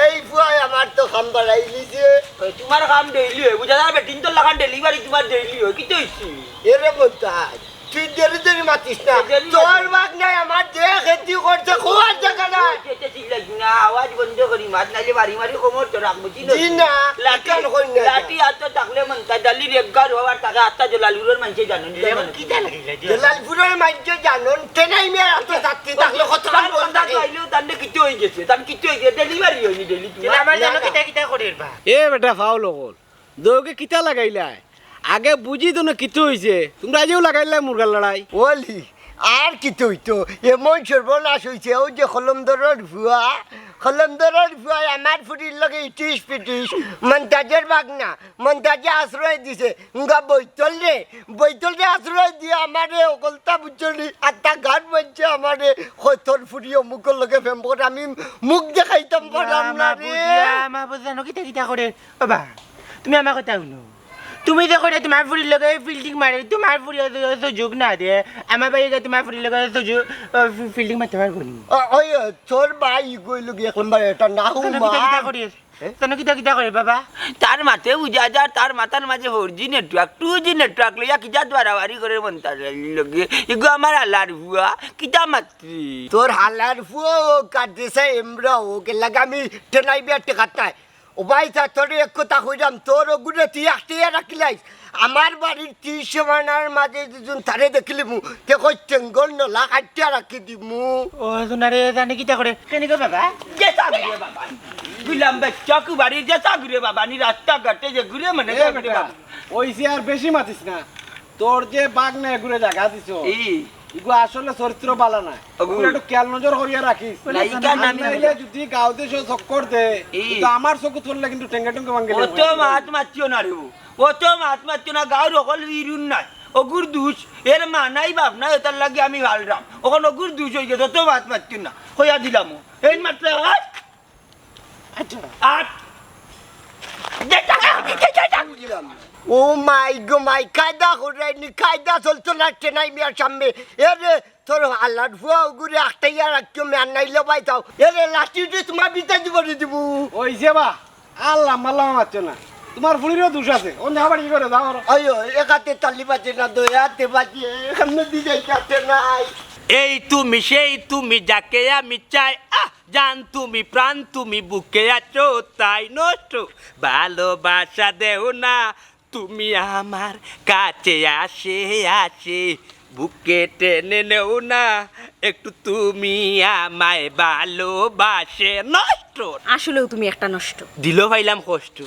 এই ফুয়ায় আমার তো কাম বাড়াই নিছে। ওই, তোমার কাম ডেইলি অয়, বুঝা যায়, বেটিন্তর লাখান ডেলিভারি তোমার ডেইলি অয়, কিতা অইছে? এরে মন্তাজ, তুই দেরি দেরি মাতিস না। দেরি মাতিস না। তোর বাগনায় আমার যে ক্ষতি করছে, খোয়ার জাগা নাই। যেতে চিল্লাইস না, আওয়াজ বন্ধ করি মাত, নাইলে বাড়ি মারি কোমর তো রাখবো, চিনো? জি না, লাঠি, ইকান কই না। লাঠি আতো থাকলে মন্তাজ আলীর এক ঘর হওয়ার টাকা আত্মা জলালপুরর মানষে জানইন, জানইন। কিতা লাগাইলা? জলালপুরর মানষে জানইন, তেনাই মিয়া এত যাত্রী থাকলে কত তার বন্ধ কথা থাকে। তো আইলেও তার কিতা অই গেছে, তার কিতা অই গেছে, ডেলিভারি অয়নি ডেলি তোমার। আমার জানো না, না। কিতা কিতা করের বা? এ বেটা, ফাউল অকল। দৌগে কিতা লাগাইলায়? আগে বুঝি তো না কিতা অইছে। তোমরা আইজেও লাগাইলায় মুরগার লড়াই। ওলি, আর কিতা অইতো? এমন সর্বনাশ অইছে, অউ যে কলমদরর ফুয়া, কলমদরর ফুয়ায় আমার ফুরির লগে ইটিস পিটিস, মন্তাজর বাগনা, মন্তাজে আশ্রয় দিছে। উঙ্গা বৈতল রে, বৈতল রে আশ্রয় দিয়া আমারে অকলতা বুঝছনি, আত্মা গান বলছে আমারে, কয় তোর ফুরি অমুকর লগে প্রেম করে, আমি মুখ দেখাইতাম পারাম না রে। মা বুঝিয়া, মা বুঝিয়া, নো কিতা কিতা করে? বাবা, তুমি আমার কথা হুনো। তুমি যে কইরায় তোমার ফুরির লগে ফিল্ডিং মারে, তোমার ফুরি অত, অত সুযোগ না দে। আমার ভাইয়ে গিয়া তোমার ফুরির লগে অত সুযোগ, আহ, ফি-, ফিল্ডিং মারতে পারবো নি। অ-, ওই, তোর ভাই কইলো কি এক নম্বর এটা না, হুনো কিতা কিতা করে? এ? হুনো কিতা কিতা করে বাবা? তার মাতে বুঝা যার, তার মাথার মাঝে four G network, two G network লইয়া কিতা বাড়াবাড়ি করে মন্তাজ আলীর লগে। ইগু আমার হালার ফুয়া, কিতা মাতরি? তোর হালার ফুয়া ও কাটতেছে এমরা, ওকে লাগামি টেনাই বিয়ার টেকাতায়। ও ভাই, তা তোরে এক কথা কইরাম, তোর ওগুরে তুই আটিয়া রাখিলাইস। আমার বাড়ির ত্রিশ সীমানার মাঝে দুজন তারে দেখিলিমু, তে কই টেঙ্গল নলা কাটিয়া রাখি দিমু। ও, শোনা রে, জানি কিতা করে? কেনে গো বাবা? যে সাগুরে বাবা। গুলাম বাচ্চা কুবারি যে সাগুরে বাবা, নি রাস্তাঘাটে যে ঘুরে মানে এ সাগুরে বেটা, বাবা। ওই যে আর বেশি মাতিস না। তোর যে বাগনায় ঘুরে জাগা দিছো, ই। ইগু আসলে চরিত্র বালা নায়। ওগু। ওগুলো একটু খেয়াল নজর করিয়া রাখিস। না, ই কান আর আমি নাইলে যদি গাঁও দেশে চক্কর দে, ই। কিন্তু আমার চকুত পড়লে কিন্তু টেঙ্গে টুঙ্গে ভাঙ্গে অত মাত মাতিও না রে। অত মাত মাতিও না, গাঁওর অকল ইরুন নাই। অগুর দুষ, এর মা নাই বাপ নাই, এটার লাগি আমি ভালরাম। অখন অগুর দুষ অই গেছে, তো মাত মাততো না, কইয়া দিলাম। এই মাত্র আট, আট। দে টাকা, দে টাকা। ও মাই গো মাই, কায়দা করাইনি, কায়দা চলতো না, টেনাই মিয়ার সামনে। এ রে, তোর আল্লাহর ফুয়া অগুরে আটকাইয়া রাখিও, মেয়ার নাইলে বাই যাও। এ রে, লাঠি উঠে তোমার বিদ্যা দিব রে দিবু। ওই যে বা, আল্লাহ মাল্লাহ মারছো না। তোমার ফুড়িরও দোষ আছে। অন্য আবার কি করে যাও আর? আইও, একাতে তালি বাজে না, দয়াতে বাজে, এখানে দিদাই কাছে নাই। এই তুমি, সেই তুমি, যাকে আমি চাই, আহ, জান তুমি, প্রাণ তুমি, বুকে আছো তাই নষ্ট, ভালোবাসা দেও না তুমি আমার কাছে, আসে আসে বুকে টেনে নেও না একটু তুমি আমায়, ভালোবাসে নষ্ট। আসলেও তুমি একটা নষ্ট। দিল পাইলাম কষ্ট,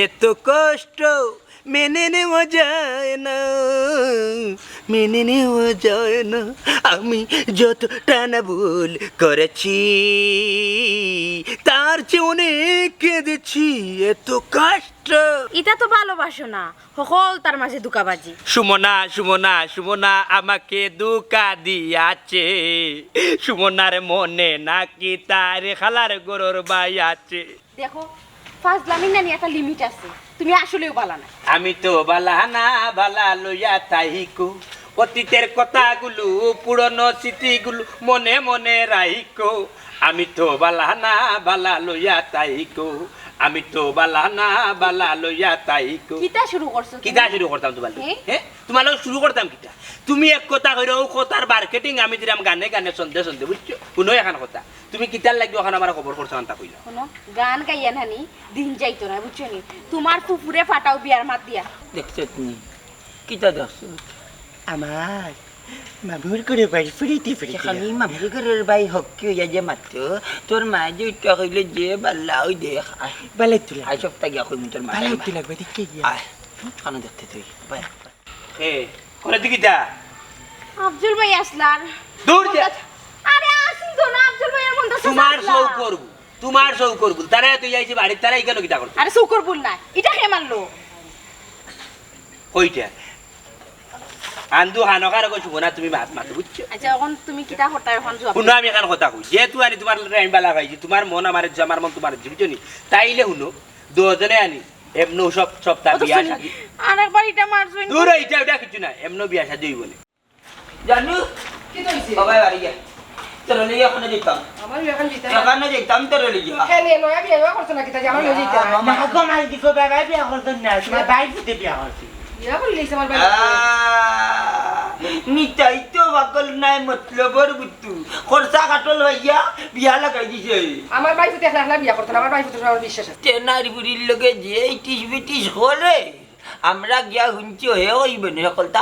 এত কষ্ট মেনে নেওয়া যায় না, মেনে নেওয়া যায় না। আমি যতটা না ভুল করেছি, তার চেয়ে অনেক কেঁদেছি, এত কষ্ট। ইটা তো ভালোবাসো না, হকলতার মাঝে ধোঁকাবাজি। সুমনা, সুমনা, সুমনা আমাকে ধোঁকা দিয়াছে। সুমনার মনে নাকি তার খালার ঘরর ভাই আছে। দেখো, ফাজলামি নানি একটা লিমিট আছে, তুমি আসলেও বালা না। আমি তো বালা না, বালা লইয়া তাইকো, অতীতের কথাগুলো, পুরনো স্মৃতিগুলো মনে মনে রাইকো। আমি তো বালা না, বালা লইয়া তাইকো, আমি তো বালা না, বালা লইয়া তাইকো। কিতা শুরু করছো তুমি? কিতা শুরু করতাম তোমার লগে? হ্যাঁ? হ্যাঁ? তোমার লগে শুরু করতাম কিতা? তুমি এক কথা কইরো, ও কথার মার্কেটিং আমি দিলাম গানে গানে, ছন্দে ছন্দে, বুঝছো? হুনো এখান কথা। তুমি কিতার লাগি অখান আমারে খবর করছো, আনতা কইলা। হুনো, গান গাইয়া নানি দিন যাইতো না, বুঝছো নি? তোমার ফুফুরে ফাটাও বিয়ার মাত দিয়া। দেখছো তুমি? কিতা দেখছো? আমার মামুর ঘরর ভাই ফুরিতে ফুরিতে। আমি মামুর ঘরর ভাই হক্কি অইয়া যে মাততো, তোর মা যে উঠা কইলে যে বালা অই দেখ। আয়। বালাই তুলা। আয় সপ্তাহ গিয়া কইমু তোর মা। বালাই তুলা, দেখতে গিয়া। আয়। কেনে দেখতে তুই? ভাই। এ, করে দি কিতা? আফজল ভাই আসলার। দূর যা। আরে আসুন তো না, আফজল ভাইয়ের মনটা তোমার সাফ না। চউখর ভুল, তোমার চউখর ভুল। তারা তো আইছে বাড়িত, তারা ইখানো কিতা করতো? আরে চউখর ভুল না, ইটা কে মারলো? কইটা? আন্দু হানকার কইছো না, তুমি মাত মাতো, বুঝছো? আচ্ছা, অখন তুমি কিতা করতায়, অখন জবাব হুনো, আমি এখান কথা কই। যেহেতু আমি তোমার লাইন বালা পাইছি, তোমার মন আমার, আমার মন তোমার, বুঝছো নি? তাইলে হুনো, দুইজনে আনি, এমনও সব, সপ্তাহ বিয়া শাদি। আরেকবার ইটা মারছো নি? দূর, ইটা, ইটা কিচ্ছু না, এমনও বিয়া শাদি অইবো নে। জানু, কিতা অইছে? বাবা বাড়ি গিয়া। তোর লইয়া অখানো যাইতাম। আমার লইয়া অখানো যাইতাম? অখানো যাইতাম তোর লইয়া। হ্যাঁ, নে, নয়া বিয়া করছো না কিতা যে আমার লইয়া যাইতাম? না, গো মাই দিকো, বাবা বিয়া করতো না, তোমার ভাইফুতে বিয়া করছে। বিয়া করিলিছে আমার ভাইফুতে। আহ, নিতাই তো পাগল নায় মতলবর বুত্তু। খরচা কাটল অইয়া বিয়া লাগাই দিছে। আমার ভাইফুতে একলা একলা বিয়া করতো না, আমার ভাইফুতে আমার বিশ্বাস আছে। তে নারী বুড়ির লগে যে ইটিস বিটিস করে, আমরা গিয়া হুনছি, হে অইবে না, হকলতা।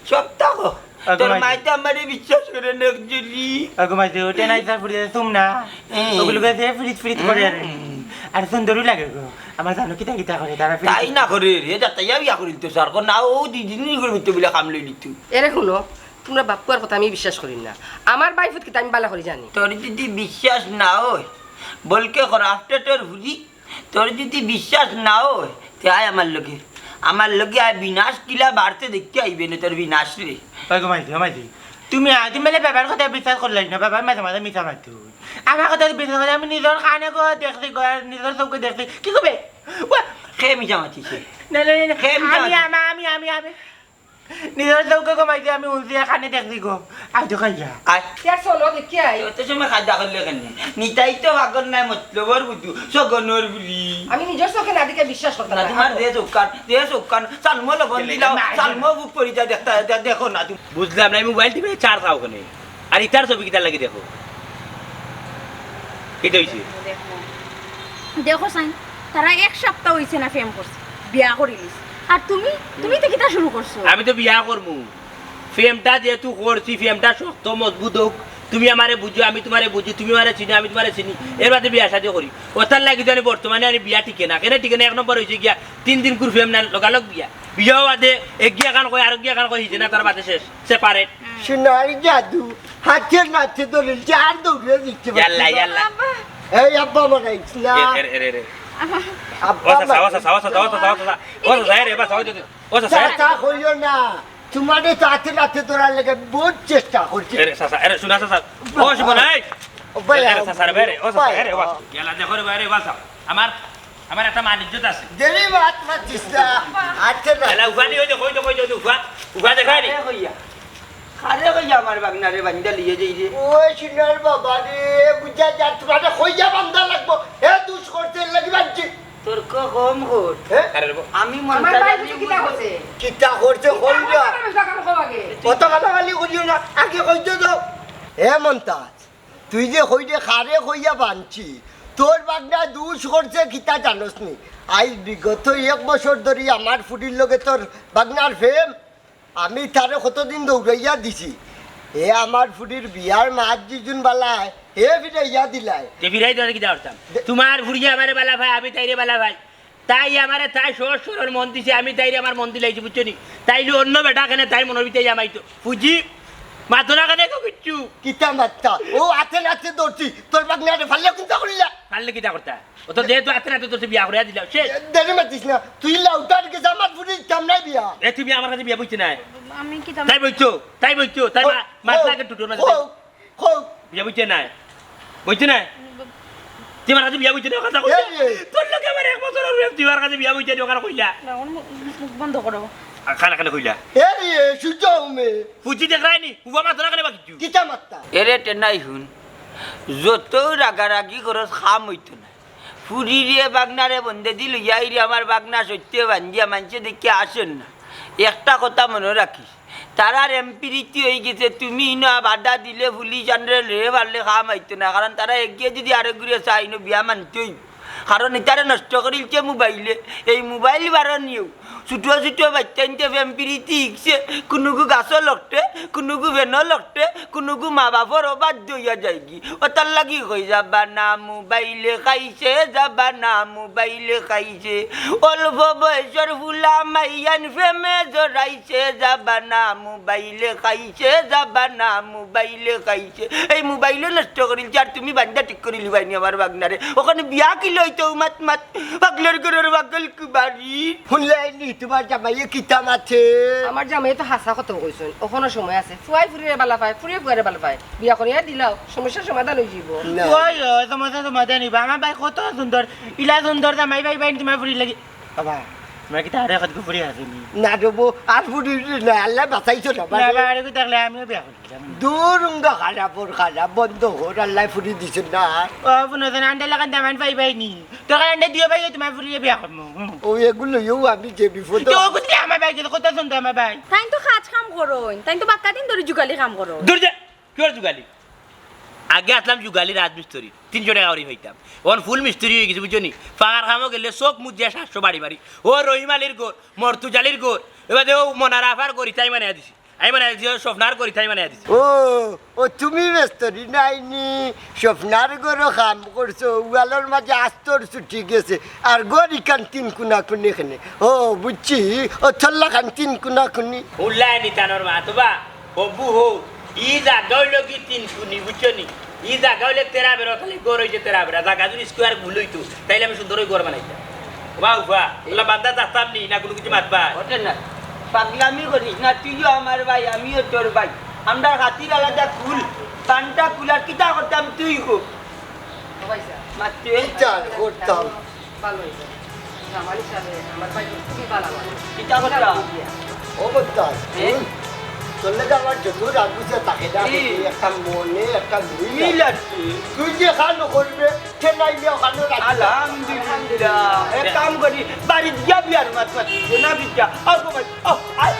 সব থাকো। আগো তোর মাই মাই তো আমারে বিশ্বাস করে না, actually। আগো মাই, ওটা নাই, স্যার, ফুরিয়ে তুম না। হুম। ওগুলো গেছে ফ্রিজ ফ্রিজ করে আর। হুম। আর সুন্দরও লাগে গো। আমার জানো কিতা কিতা করে, তারা ফ্রিজ তাই না করে রে, যা তাই বিয়া করিল তো স্যার, কো না, ও দুই দিনই করে মিথ্যে বলে কাম লইলি তুই। এরে হুনো, তোমরা বাপ-পুয়ার কথা আমি বিশ্বাস করি না। আমার ভাইফুত কিতা আমি বালা করি জানি। তোর যদি বিশ্বাস না হয়, বলকে কর, after তোর ফুরি তোর যদি বিশ্বাস না হয়, তে আয় আমার লগে। আমার লগে আয়, বিনাশ কিলা বাড়তে দেখতে আইবে না তোর বিনাশ রে। ওই গো মাইজি, ও মাইজি। তুমি আ-, তুমি বলে বাবার কথা বিশ্বাস করলাই না, বাবার মাঝে মাঝে মিছা মাতু। আমার কথা বিশ্বাস করে, আমি নিজর কানে গো দেখছি গো, আর নিজর চোখে দেখছি। কি করবে? ওয়া! খে মিছা মাতিছে। না, না, না, না। খে মিছা আমি, মাতিছে। আমা-, আমি, আমি, আমি। নিজর চোখে গো মাইজি, আমি উলজিয়া কানে দেখছি গো। আই তো খাইয়া। আয়। ইয়ার চলো দেখি আই। অত সময় খাদ্য করলে কেন? নিতাই তো পাগল নাই মতলবর বুদ্ধু, সগনর বুলি। আমি নিজর চোখে না দেখে বিশ্বাস করতাম না, না। তোমার যে চোখ কান, যে চোখ কান, সালমো লবণ দিলাও, না, না। সালমো বুক করি যা দেখতা, যা দেখো না তুমি। বুঝলাম না, এই মোবাইল টিপে চার খাও কেনে? আর ইতার ছবি কিতার লাগি দেখো? কিতা অইছে? দেখো। দেখো সাইন, তারা এক সপ্তাহ অইছে না প্রেম করছে, বিয়া করিলিছে। আর তুমি, তুমি তো কিতা শুরু করছো? আমি তো বিয়া করমু। প্রেমটা যেহেতু করছি, প্রেমটা শক্ত মজবুত হোক। তুমি আমারে বুঝো, আমি তোমারে বুঝি, তুমি আমারে চিনো, আমি তোমারে চিনি। এর বাদে বিয়া শাদী করি। ওটার লাগি তো আমি বর্তমানে আমি বিয়া টিকে না। কেনে টিকে না? এক নম্বর অইছে গিয়া, তিন দিন কুর প্রেম না, লগালগ বিয়া। বিয়া বাদে এক গিয়া কান কয়, আরক গিয়া কান কয়, হিজে না, তার বাদে শেষ। Separate। সোনার জাদু, হাতে নাতে দলিল, চার দৌড়ে দিতে পারছি ইয়াল্লা, না। ইয়াল্লা। এই আব্বা মারাইস না। এ, এ, এ, এ, এ। আব্বা ও চাচা, ও চাচা, ও চাচা, ও চাচা, ও চাচা। ও চাচা, এ রে, বাস, ও চাচা, ও চাচা, এ রে। চাচা কইও না। তোমারে তো আতে নাতে ধরার লাগি বহুত চেষ্টা করছি। এরে চাচা, এরে শুনা চাচা। ও শুভ নাই। ও ভাই, এরে চাচা রে, এরে, ও চাচা, ভাই, এরে, ও। ইয়ালা দেখো রে ভাই, রে বাঁচাও। আমার, আমার একটা মান ইজ্জত আছে। দেরি মাত মাতিস না। আতে না। এলা উফা নি, ওই যে, ওই যে, ওই যে, ওই যে, উফা, উফা দেখাই নি। আরে কইয়া, আরে কইয়া আমার বাগনারে বান্দা লইয়া যাই রে। ওই সোনার বাবা রে, বুঝা যা, তোমারে কইয়া বান্দা লাগবো। হে দুষ করছে, লাগি বানছি। তর্ক কম কর। হে? আরে রে বা- আমি আমার মন্তাজ ভাই আলী বুঝি কিতা বুঝি- করছে? কিতা করছে, কই না? আমার বাগনার বিষয়ে আমার কও আগে। অত গালাগালি করিও না, আগে কইতে দাও। হে মন্তাজ, তুই যে কইরে কারে কইয়া বানছি, তোর বাগনা দুষ করছে কিতা জানোস নি? আইজ বিগত এক বছর ধরি আমার ফুরির লগে তোর বাগনার প্রেম, আমি তারে কতদিন দৌড়াইয়া দিছি। এ আমার ফুরির বিয়ার মাত দিছুন বালায়, হে ফিরাইয়া দিলায়। তে ফিরাই দেওয়ার কিতা করতাম? দে- তোমার ফুরিয়ে আমারে বালা পায়, আমি তাইরে বালা পাই। তাই আমারে তাই সহজ সরল মন দিছে, আমি তাইরে আমার মন দিলাইছি, বুঝছো নি? তাইলে অন্য বেটা কেনে তাই মনর ভিতরে আমাইতো। ফুজি, মাতো না কেনে গো কিচ্ছু? কিতা মাত্তা? ও আতে নাতে ধরছি, তোর বাগনারে ফাললে কিতা করিলা? ফাললে কিতা করতা? ও তো যেহেতু আতে নাতে ধরছি, বিয়া করিয়া দিলাম, শেষ। এ, দেরি মাতিস না, তুই লাউটার গেছে আমার ফুরি দিতাম নাই বিয়া। এ, তুমি আমার কাছে বিয়া বইছো না? আমি কিতা তাই বইছো, তাই বইছো, তাই মা-, মাত লাগে টুটুর মাঝে। কও, কও। বিয়া বইছে না? বইছে না? তুই আমার কাছে বিয়া বইছে না, কথা কইলা? এই রে। তোর লগে আমার এক বছর অইছে, তুই আমার কাছে বিয়া বইছে না, কথা কইলা? না, ওর মু-, মুখ বন্ধ করো। আর কানে কানে কইলা? এই রে, সুজা উমে। ফুজি দেখরায় নি? উবা মাতো না কেনে বা কিচ্ছু? কিতা মাত্তা? এরে টেনাই হুন, যত রাগারাগি করস কাম অইতো না। ফুরিরে বাগনারে বন্দেদি লইয়া আইরে আমার বাগনা সত্যে বান্দিয়া মানষে দেখি আসেন না। একটা কথা মনো রাখিস, তারার এমপিরিতি অইগেছে, তুমি ইনো বাধা দিলে পুলিশ আনরে লইয়া পারলে কাম আইতো না, কারণ তারা এগিয়ে যদি আরেক ঘুরে চায়, ইনো বিয়া মানতে অইবো। কারণ ইতারে নষ্ট করিলছে মোবাইলে, এই মোবাইল বারো নিয়েও ছোট ছোট বাচ্চাইন্তে প্রেম পিরিতি হিকছে, কুনুগু গাছো লটকে, কুনুগু ভেনো লটকে, কুনুগু মা বাপর অবাধ্য অইয়া যায়গি। অতার লাগি কই যাবা না মোবাইলে খাইছে, যাবা না মোবাইলে খাইছে। অল্প বয়সর ফুলা মাইয়ান প্রেমে জড়াইছে, যাবা না মোবাইলে খাইছে, যাবা না মোবাইলে খাইছে। এই মোবাইলে নষ্ট করিলছে, আর তুমি বান্দা ঠিক করিলিবায়নি আমার বাগনারে। ওখানে বিয়া কিলা অইতো মাত মাত, পাগলর ঘরর পাগল কুবারি। হুনলায়নি তোমার জামাইয়ে কিতা মাতে? আমার জামাইয়ে তো হাছা কথা কইছইন, অখনো সময় আছে। ফুয়ায় ফুরিরে বালা পায়, ফুরিয়ে ফুয়ারে বালা পায়, বিয়া করিয়া দিলাও, সমস্যার সমাধান অইযিবো। না। ওই, ওই, সমস্যা সমাধান অইবো। আমার ভাই কত সুন্দর, ইলা সুন্দর জামাই পাইবায় নি তোমার ফুরির লাগি। বাবা, তোমার কিতা আরো কতগু ফুরি আছেনি? না রে বো, আর ফুরি না, আল্লায় বাঁচাইছো না, না, বাবা। বাবা, আরো থাকলে আমিও বিয়া করি। দুরুঙ্গা খারাপর খারাপ, বন্ধ কর, আল্লায় ফুরি দিছইন না। ও, হুনো, আন্ডা লাখান দামান পাইবায়নি। তোর আন্ডা দিও ভাই, তোমার ফুরিয়ে বিয়া করমু। হুম। ও, এগুলো ইউ আমি যে বিপদে তো ও কুতলে আমার ভাই, কত সুন্দর আমার ভাই। তাইন তো কাজ কাম করইন, তাইন তো বাক্কা দিন ধরি যুগালি কাম করইন। দূর যা, কিওর যুগালি? আগে আছলাম যুগালি রাজমিস্ত্রি, তিনশো টেকা করি পাইতাম। অখন ফুল মিস্ত্রি অইগেছি, বুঝছোনি? পাকার কামো গেলে চউখ মুজিয়া সাতশো বাড়ি মারি। ও রহিম আলীর ঘর, মর্তুজা আলীর ঘর, এবাদে ও মনার আফার ঘর, ইতায় বানাইয়া দিছি। আমি বানাইয়া দিছি, ও স্বপ্নার ঘর, ইতায় বানাইয়া দিছি। ও, ও তুমি মিস্ত্রি নায়নি, স্বপ্নার ঘরো কাম করছো, ওয়ালর মাঝে আস্তর ছুটি গেছে, আর ঘর ইখান তিন কুনা কুনি কেনে। ও, বুঝছি, ও থল্লা খান তিন কুনা কুনি। হুনলায়নি তানর মাত বা? হবু হউ, ই জাগা অইলো কি তিন কুনি, বুঝছোনি? ই জাগা অইলে তেরা বেড়া, খালি ঘর অইছে তেরা বেড়া। জাগা যদি স্কয়ার গুল অইতো, তাইলে আমি সুন্দর অই ঘর বানাইতাম। ওবা উফা, তোলা বান্দা যাতাম নি, না কুনু কিছু মাতবা? ওঠে না, পাগলামি করিস না, তুইও আমার ভাই, আমিও তোর ভাই। আমরার খাতির আলাদা খুল, পান্তা খুল, আর কিতা করতাম তুই কো। ও ভাই সাহেব। মাততে। কিতা করতাম? ভালো হয়েছে। জামাল হিসাবে আমার ভাই খুবই ভালো মানুষ। কিতা করতাম? ও বলতাম, এ? হুন, তোর লগে আমার যত রাগ গুছা থাকে না, কি? একটা মনে একটা মিল মিল আছে। আছে। তুই যে খানো করবে, সে নাইলে ওখানে রাখবি। আলহামদুলিল্লাহ। এক কাম করি, বাড়িত গিয়া বিয়ার মাত মাতি, না বিদ্যা। আও গো ভাই, আও, আয়।